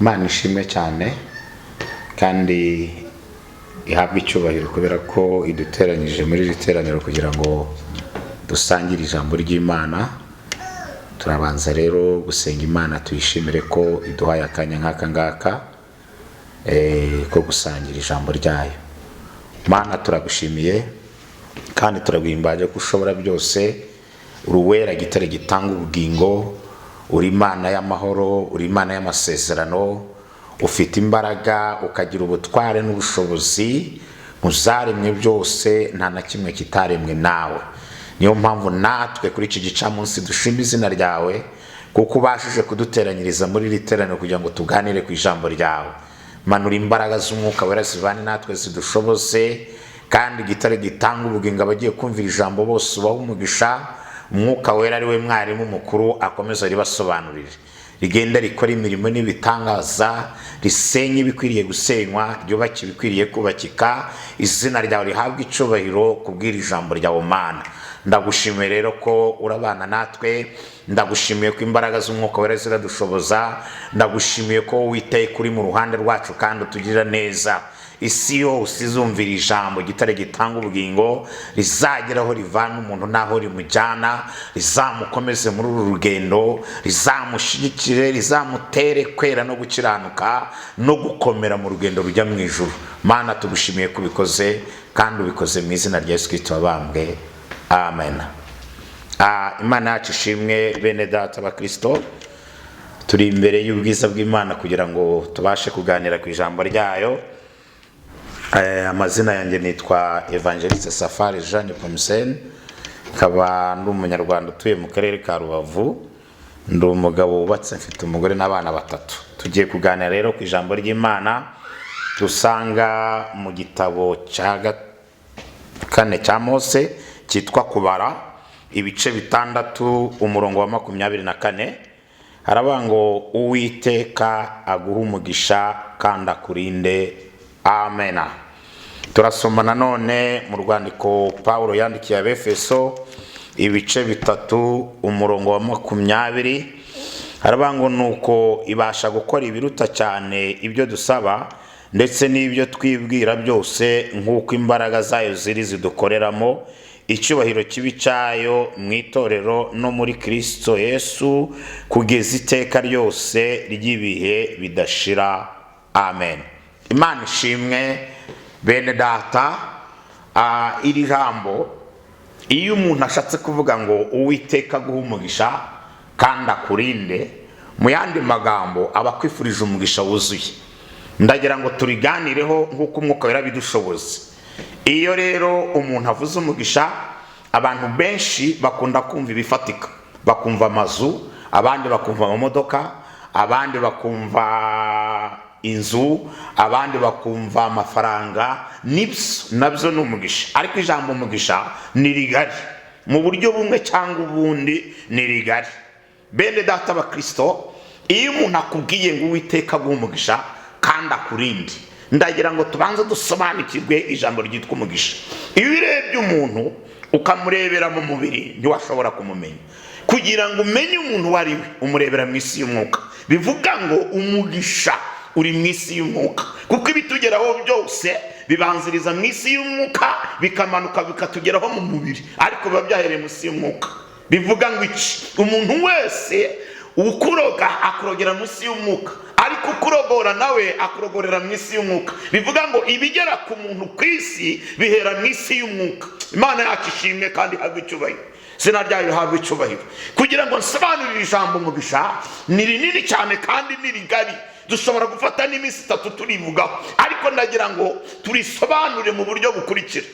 Imana ishimwe cyane kandi ihabwe icyubahiro kubera ko iduteranyije muri iri teraniro kugira ngo dusangire ijambo ry'Imana. Turabanza rero gusenga Imana tuyishimire ko iduhaye akanya nk'aka ngaka ko gusangira ijambo ryayo. Mana, turagushimiye kandi turaguhimbaje ko ushobora byose, uri uwera gitare gitanga ubugingo, uri Imana y'amahoro, uri Imana y'amasezerano, ufite imbaraga, ukagira ubutware n'ubushobozi mu zaremwe byose, nta na kimwe kitaremwe nawe. Niyo mpamvu natwe kuri iki gicamunsi dushima izina ryawe kuko ubashije kuduteranyiriza muri iri teraniro kugira ngo tuganire ku ijambo ryawe. Manura imbaraga z'Umwuka Wera zibane natwe zidushoboze, kandi igitare gitanga ubugingo, abagiye kumvira ijambo bose ubahe umugisha. Umwuka Wera ari we mwarimu mukuru akomeza ribasobanurire, rigenda rikora imirimo n'ibitangaza, risenye ibikwiriye gusenywa, ryubake ibikwiriye kubakika. Izina ryawe rihabwe icyubahiro kubw'iri ijambo ryawe. Mana, ndagushimiye rero ko urabana natwe, ndagushimiye ko imbaraga z'Umwuka Wera ziradushoboza, ndagushimiye ko witeka uri mu ruhande rwacu kandi utugirira neza. Isi yose izumvira ijambo gitare gitanga ubugingo, rizagera aho rivana umuntu n'aho rimujyana, rizamukomeze muri uru rugendo, rizamushyigikire, rizamutere kwera no gukiranuka no gukomera mu rugendo rujya mu ijuru. Mana, tugushimiye ko ubikoze kandi ubikoze mu izina rya Yesu Kristo wabambwe, amen. Imana yacu ishimwe. Bene data bakristo, turi imbere y'ubwiza bw'Imana kugira ngo tubashe kuganira ku ijambo ryayo. Amazina yanjye nitwa Evangeliste Safari Jeanne Pomuseni, nkaba ndi Umunyarwanda utuye mu karere ka Rubavu. Ndi umugabo wubatse, mfite umugore n'abana batatu. Tugiye kuganira rero ku ijambo ry'Imana dusanga mu gitabo cya kane cya Mose cyitwa Kubara, ibice 6, umurongo wa 24. Haravuga ngo: "Uwiteka aguhe umugisha kandi akurinde, amena." Turasoma nanone mu rwandiko Pawulo yandikiye Abefeso, ibice 3, umurongo wa 20. Haravuga ngo: "Nuko ibasha gukora ibiruta cyane ibyo dusaba ndetse n'ibyo twibwira byose, nk'uko imbaraga zayo ziri zidukoreramo, icyubahiro kibe icyayo mu itorero no muri Kristo Yesu kugeza iteka ryose ry'ibihe bidashira, amen." Imana ishimwe. Bene data, iri jambo, iyo umuntu ashatse kuvuga ngo "Uwiteka aguhe umugisha kandi akurinde", mu yandi magambo aba akwifurije umugisha wuzuye. Ndagira ngo turiganireho nk'uko Umwuka Wera bidushoboza. Iyo rero umuntu avuze umugisha, abantu benshi bakunda kumva ibifatika, bakumva amazu, abandi bakumva amamodoka, abandi bakumva inzu, abandi bakumva amafaranga. Nibyo, nabyo ni umugisha, ariko ijambo umugisha ni rigari mu buryo bumwe cyangwa ubundi, ni rigari. Bene data bakristo, iyo umuntu akubwiye ngo "Uwiteka aguhe umugisha kandi akurinde", ndagira ngo tubanze dusobanukirwe ijambo ryitwa umugisha. Iyo urebye umuntu ukamurebera mu mubiri, ntiwashobora kumumenya. Kugira ngo umenye umuntu uwo ari we, umurebera mu isi y'umwuka. Bivuga ngo umugisha uri mu isi y'umwuka, kuko ibitugeraho byose bibanziriza mu isi y'umwuka, bikamanuka bikatugeraho mu mubiri, ariko biba byahereye mu isi y'umwuka. Bivuga ngo iki? Umuntu wese ukuroga akurogera mu isi y'umwuka, ariko ukurogora nawe akurogorera mu isi y'umwuka. Bivuga ngo ibigera ku muntu ku isi bihera mu isi y'umwuka. Imana yacu ishimwe kandi ihabwe icyubahiro, izina ryayo rihabwe icyubahiro. Kugira ngo nsobanurire ijambo umugisha, ni rinini cyane kandi ni rigari, dushobora gufata n'iminsi 3 turivugaho, ariko ndagira ngo turisobanure mu buryo bukurikira.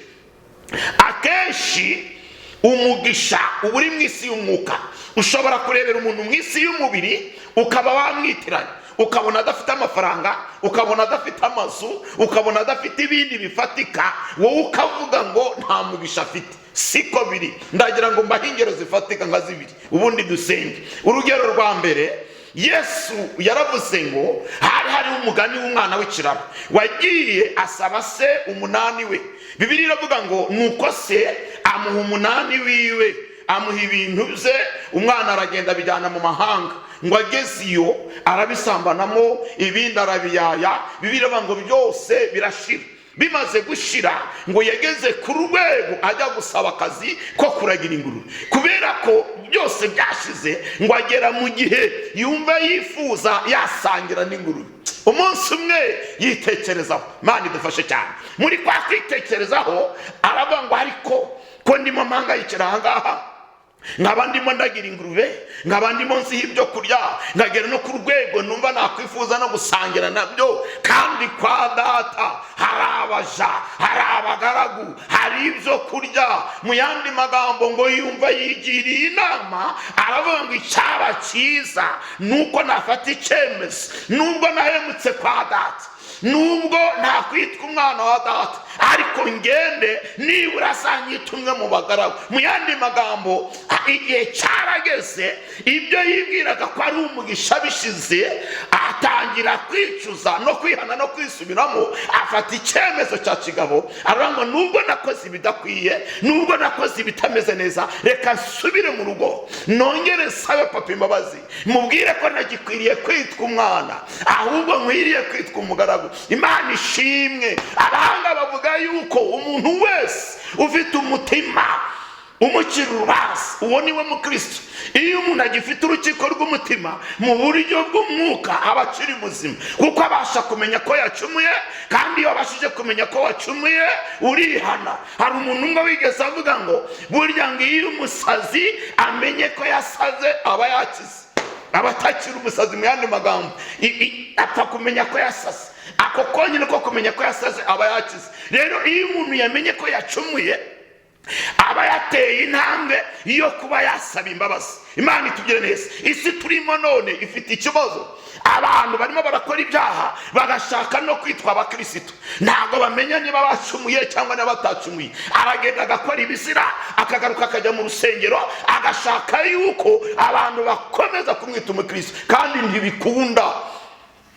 Akenshi umugisha uba uri mu isi y'umwuka. Ushobora kurebera umuntu mu isi y'umubiri ukaba wamwitiranya, ukabona adafite amafaranga, ukabona adafite amazu, ukabona adafite ibindi bifatika, wowe ukavuga ngo nta mugisha afite. Siko biri. Ndagira ngo mbahe ingero zifatika nka zibiri, ubundi dusenge. Urugero rwa mbere, Yesu yaravuze ngo hari hariho umugani w'umwana w'ikirara wagiye asaba se umunani we. Bibiliya iravuga ngo nuko se amuha umunani wiwe, amuha ibintu bye, umwana aragenda abijyana mu mahanga. Ngo ageze iyo arabisambanamo, ibindi arabiyaya. Bibiliya ngo byose birashira. Bimaze gushira, ngo yageze ku rwego ajya gusaba akazi ko kuragira ingurube, kubera ko byose byashize. Ngo agera mu gihe yumva yifuza yasangira n'ingurube. Umunsi umwe yitekerezaho. Imana idufashe cyane. Muri kwa kwitekerezaho aravuga ngo: "Ariko ko ndimo mpangayikira ahangaha, nkaba ndimo ndagira ingurube, nkaba ndimo nziha ibyo kurya, nkagera no ku rwego numva nakwifuza no gusangira nabyo, kandi kwa data hari abaja, hari abagaragu, hari ibyo kurya." Mu yandi magambo, ngo yumva yigiriye inama, aravuga ngo: "Icyaba cyiza ni uko nafata icyemezo. Nubwo nahemutse kwa data, nubwo ntakwitwa umwana wa data, ariko ngende nibura azanyita umwe mu bagaragu." Mu yandi magambo, igihe cyarageze, ibyo yibwiraga ko ari umugisha bishize, atangira kwicuza no kwihana no kwisubiramo, afata icyemezo cya kigabo. Aravuga ngo: "Nubwo nakoze ibidakwiye, nubwo nakoze ibitameze neza, reka nsubire mu rugo, nongere nsabe papa imbabazi, mubwire ko ntagikwiriye kwitwa umwana, ahubwo nkwiriye kwitwa umugaragu." Imana ishimwe. Abahanga bavuga yuko umuntu wese ufite umutima umucira urubanza, uwo ni we mukristo. Iyo umuntu agifite urukiko rw'umutima, mu buryo bw'umwuka aba akiri muzima, kuko abasha kumenya ko yacumuye. Kandi iyo abashije kumenya ko wacumuye, urihana. Hari umuntu umwe wigeze avuga ngo burya ngo iyo umusazi amenye ko yasaze, aba yakize, aba atakiri umusazi. Mu yandi magambo, apfa kumenya ko yasaze, ako konyine ko kumenya ko yasaze aba yakize. Rero iyo umuntu yamenye ko yacumuye, aba yateye intambwe yo kuba yasaba imbabazi. Imana itugire neza. Isi turimo none ifite ikibazo. Abantu barimo barakora ibyaha, bagashaka no kwitwa abakirisitu. Ntabwo bamenya niba bacumuye cyangwa niba batacumuye. Aragenda agakora ibizira, akagaruka akajya mu rusengero, agashaka yuko abantu bakomeza kumwita umukirisitu, kandi ntibikunda.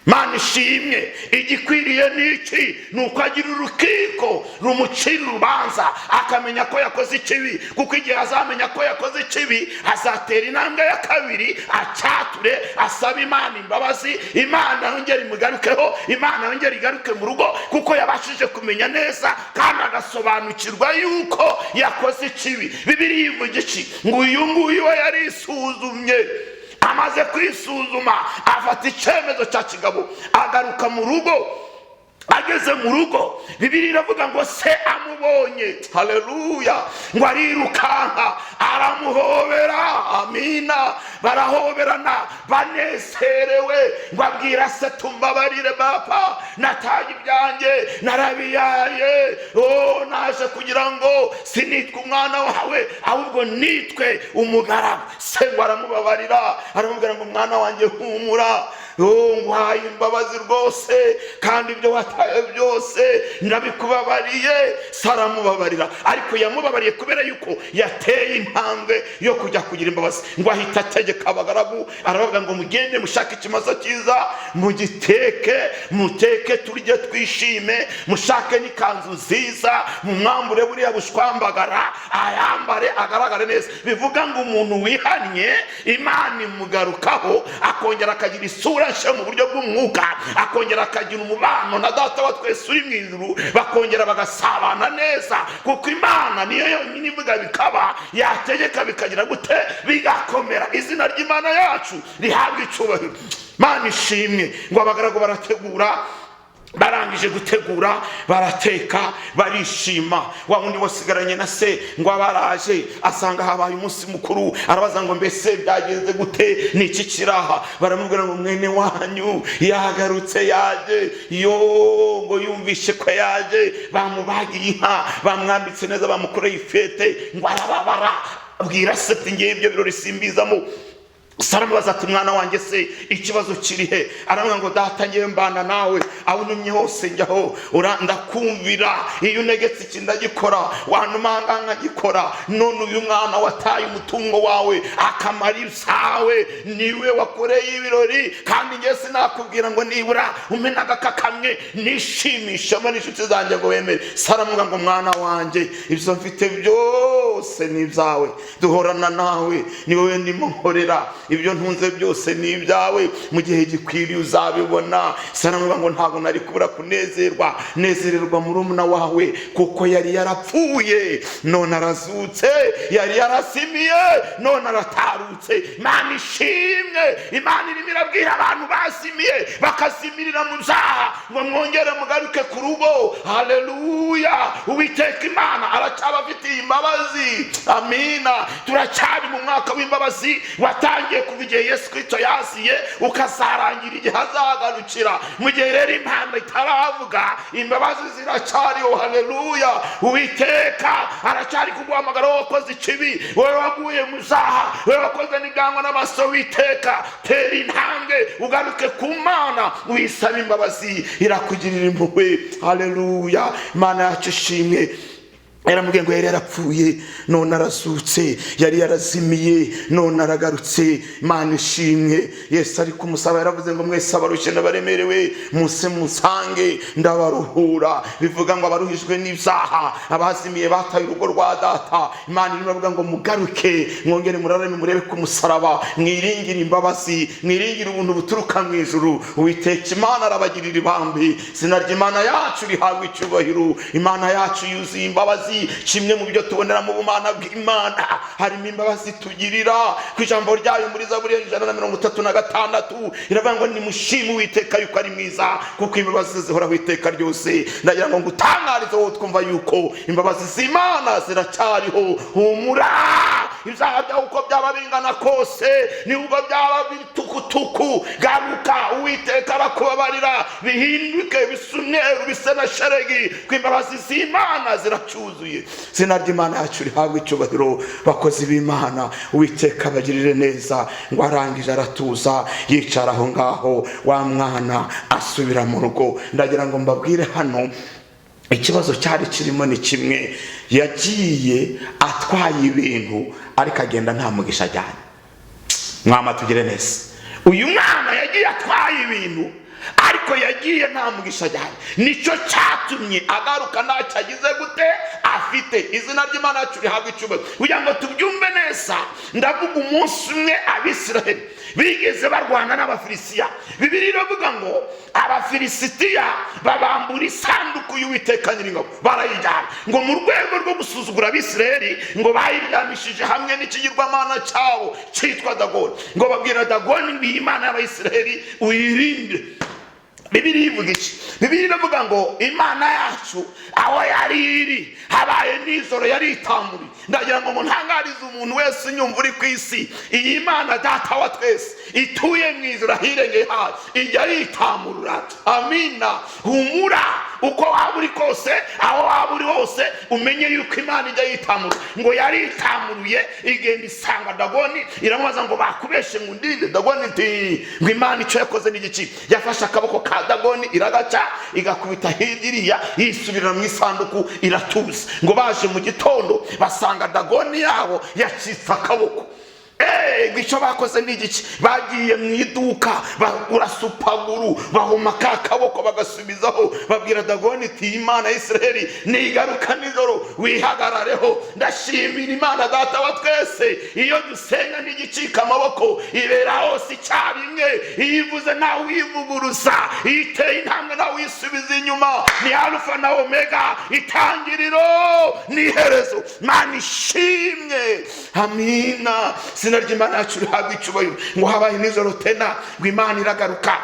Mana ishimwe. Igikwiriye ni iki? Ni uko agira urukiko rumucira urubanza, akamenya ko yakoze ikibi, kuko igihe azamenya ko yakoze ikibi, azatera intambwe ya kabiri, acyature, asabe Imana imbabazi. Imana yongere imugarukeho, Imana yongere igaruke mu rugo, kuko yabashije kumenya neza kandi agasobanukirwa yuko yakoze ikibi. Bibiliya ivuga iki? Ngo uyu nguyu we yarisuzumye. Amaze kwisuzuma, afata icyemezo cya kigabo, agaruka mu rugo. Ageze mu rugo, Bibiliya iravuga ngo se amubonye, haleluya, ngo arirukanka aramuhobera. Amina. Barahoberana banezerewe. Ngo abwira se: "Tumbabarire papa, nataye ibyanjye, narabiyaye. Oh, naje kugira ngo sinitwe umwana wawe, ahubwo nitwe umugaragu." Se ngo aramubabarira, aramubwira ngo: "Mwana wanjye, humura. Oh, nguhaye imbabazi rwose, kandi ibyo wataye byose ndabikubabariye." Se aramubabarira, ariko yamubabariye kubera yuko yateye intambwe yo kujya kugira imbabazi. Ngo ahita ategeka abagaragu, arabavuga ngo: "Mugende mushake ikimasa cyiza, mugiteke, muteke turye twishime. Mushake n'ikanzu nziza, mumwambure buriya bushwambagara, ayambare agaragare neza." Bivuga ngo umuntu wihannye, Imana imugarukaho, akongera akagira isura nshya mu buryo bw'umwuka, akongera akagira umubano na Data wa twese uri mu ijuru, bakongera bagasabana neza, kuko Imana niyo yonyine ivuga bikaba, yategeka bikagira gute? Bigakomera. Izina ry'Imana yacu rihabwa icyubahiro. Mana ishimwe. Ngo abagaragu barategura. Barangije gutegura, barateka, barishima. Wa wundi wasigaranye na se ngo abaraje, asanga habaye umunsi mukuru. Arabaza ngo: "Mbese byagenze gute? Ni iki kiraha?" Baramubwira ngo: "Mwene wanyu yagarutse, yaje." Yo, ngo yumvishe ko yaje, bamubagiye inka, bamwambitse neza, bamukoreye ifete. Ngo arababara, abwira se ati: "Ngiye ibyo birori simbizamo." Saramubaza ati: "Mwana wanjye se, ikibazo kiri he?" Aravuga ngo: "Data, ngewe mbana nawe, aho untumye hose njyaho. Ndakumvira, iyo unegetse iki ndagikora, wantuma aha nkagikora. None uyu mwana wataye umutungo wawe, akamara ibyawe, niwe wakoreye ibirori, kandi ngewe sinakubwira ngo nibura umpe n'agaka kamwe nishimishemo n'inshuti zanjye ngo wemere?" Saramuga ngo: "Mwana wanjye, ibyo mfite byose ni ibyawe, duhorana nawe, ni wowe ndimo nkorera. Ibyo ntunze byose ni ibyawe, mu gihe gikwiriye uzabibona. Se aramubwira ngo ntabwo nari kubura kunezerwa, nezererwa murumuna wawe, kuko yari yarapfuye none arazutse, yari yarasimiye none aratarutse. Imana ishimwe. Imana irimo irabwira abantu basimiye bakazimirira mu byaha ngo mwongere mugaruke ku rugo. Haleluya! Uwiteka Imana aracyabafitiye imbabazi. Amina. Turacyari mu mwaka w'imbabazi watangiye kuva igihe Yesu Kristo yaziye, ukazarangira igihe azagarukira. Mu gihe rero impanda itaravuga, imbabazi ziracyariho. Haleluya! Uwiteka aracyari kuguhamagara, wowe wakoze ikibi, wowe waguye mu byaha, wowe wakoze n'ibyangwa n'amaso. Witeka, tera intambwe ugaruke ku Mana, wisaba imbabazi, irakugirira impuhwe. Haleluya! Imana yacu ishimwe. Yaramubwiye ngo yari yarapfuye none arazutse, yari yarazimiye none aragarutse. Imana ishimwe. Yesu ari kumusaba, yaravuze ngo mwese abarushye n'abaremerewe muze musange ndabaruhura. Bivuga ngo abaruhijwe n'ibyaha, abazimiye bataye urugo rwa data, Imana irimo iravuga ngo mugaruke, mwongere murarame, murebe ku musaraba, mwiringire imbabazi, mwiringire ubuntu buturuka mu ijuru. Uwiteka Imana arabagirira ibambi. Izina ry'Imana yacu rihabwa icyubahiro. Imana yacu yuzuye imbabazi. Kimwe mu byo tubonera mu bumana bw'Imana harimo imbabazi tugirira. Ku ijambo ryayo muri Zaburi 136 iravuga ngo nimushime Uwiteka yuko ari mwiza, kuko imbabazi zihoraho iteka ryose. Ndagira ngo ngutangarize wowe twumva yuko imbabazi z'Imana ziracyariho. Humura, ibyaha byawe uko byaba bingana kose, nubwo byaba bitukutuku, garuka, Uwiteka arakubabarira, bihinduke bisa umweru, bisa na sheregi, ko imbabazi z'Imana ziracyuzuye. Izina ry'Imana yacu rihabwa icyubahiro. Bakozi b'Imana, Uwiteka abagirire neza. Ngo arangije aratuza, yicara aho ngaho, wa mwana asubira mu rugo. Ndagira ngo mbabwire hano, ikibazo cyari kirimo ni kimwe: yagiye atwaye ibintu, ariko agenda nta mugisha ajyanye. Mwama tugire neza. Uyu mwana yagiye atwaye ibintu, ariko yagiye nta mugisha ajyanye. Nicyo cyatumye agaruka ntacyo agize gute afite. Izina ry'Imana yacu rihabwa icyubahiro. Kugira ngo tubyumve neza, ndavuga umunsi umwe Abisiraheli bigeze barwana n'Abafilisitiya. Bibiliya iravuga ngo Abafilisitiya babambura isanduku y'Uwiteka Nyiringabo, barayijyana. Ngo mu rwego rwo gusuzugura Abisiraheli, ngo bayiryamishije hamwe n'ikigirwamana cyabo cyitwa Dagoni. Ngo babwira Dagoni ngo iyi Imana y'Abayisiraheli uyirinde. Bibiliya ivuga iki? Bibiliya iravuga ngo Imana yacu aho yari iri habaye nijoro yari itamuriye. Ndagira ngo ntangarize umuntu wese unyumva uri ku isi, iyi Mana Data wa twese ituye mu ijuru ahirengeye hayo ijya yitamurura. Amina. Humura, uko waba uri kose, aho waba uri hose, umenye yuko Imana ijya yitamurura. Ngo yari itamuruye, igenda isanga Dagoni, iramubaza ngo bakubeshe ngo undinde? Dagoni iti ngo Imana icyo yakoze ni igiki? Yafashe akaboko ka Dagoni iragaca, igakubita hirya iriya, yisubirira mu isanduku, iratuza. Ngo baje mu gitondo basanga Dagoni yabo yacitse akaboko. Icyo bakoze ni igiki? Bagiye mu iduka bagura super glue, bahuma ka kaboko bagasubizaho. Babwira Dagoni iti Imana ya Israheli nigaruka nijoro wihagarareho. Ndashimira Imana Data wa twese, iyo dusenga ntigicika amaboko, ibera hose icyarimwe. Iyo ivuze ntawe uyivuguruza, iyo iteye intambwe ntawe uyisubiza inyuma. Ni Alufa na Omega, itangiriro n'iherezo. Mana ishimwe. Amina. Izina ry'Imana yacu rihabwa icyubahiro. Ngo habaye nijoro tena, ngo Imana iragaruka,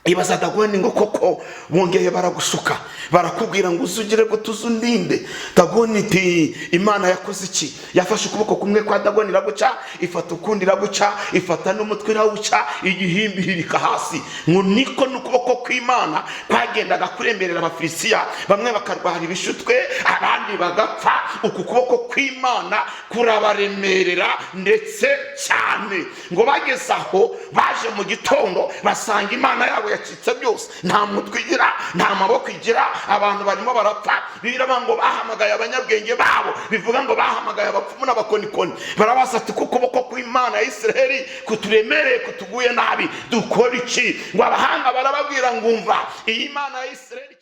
ibaza Dagoni ngo koko bongeye baragushuka, barakubwira ngo uzugire ngo tuzundinde? Dagoni iti Imana yakoze iki? Yafashe ukuboko kumwe kwa Dagoni iraguca, ifata ukundi iraguca, ifata n'umutwe irawuca, igihimba ihirika hasi. Ngo niko n'ukuboko kw'Imana kwagendaga kuremerera Abafilisitiya, bamwe bakarwara ibishutwe, abandi bagapfa. Uku kuboko kw'Imana kurabaremerera ndetse cyane. Ngo bageze aho, baje mu gitondo basanga Imana yabo yacitse byose, nta mutwe igira, nta maboko igira, abantu barimo barapfa. Biravuga ngo bahamagaye abanyabwenge babo, bivuga ngo bahamagaye abapfumu n'abakonikoni, barabaza ati ko ukuboko kw'Imana ya Israheli kuturemereye, kutuguye nabi, dukora iki? Ngo abahanga barababwira ngo umva, iyi Mana ya Israheli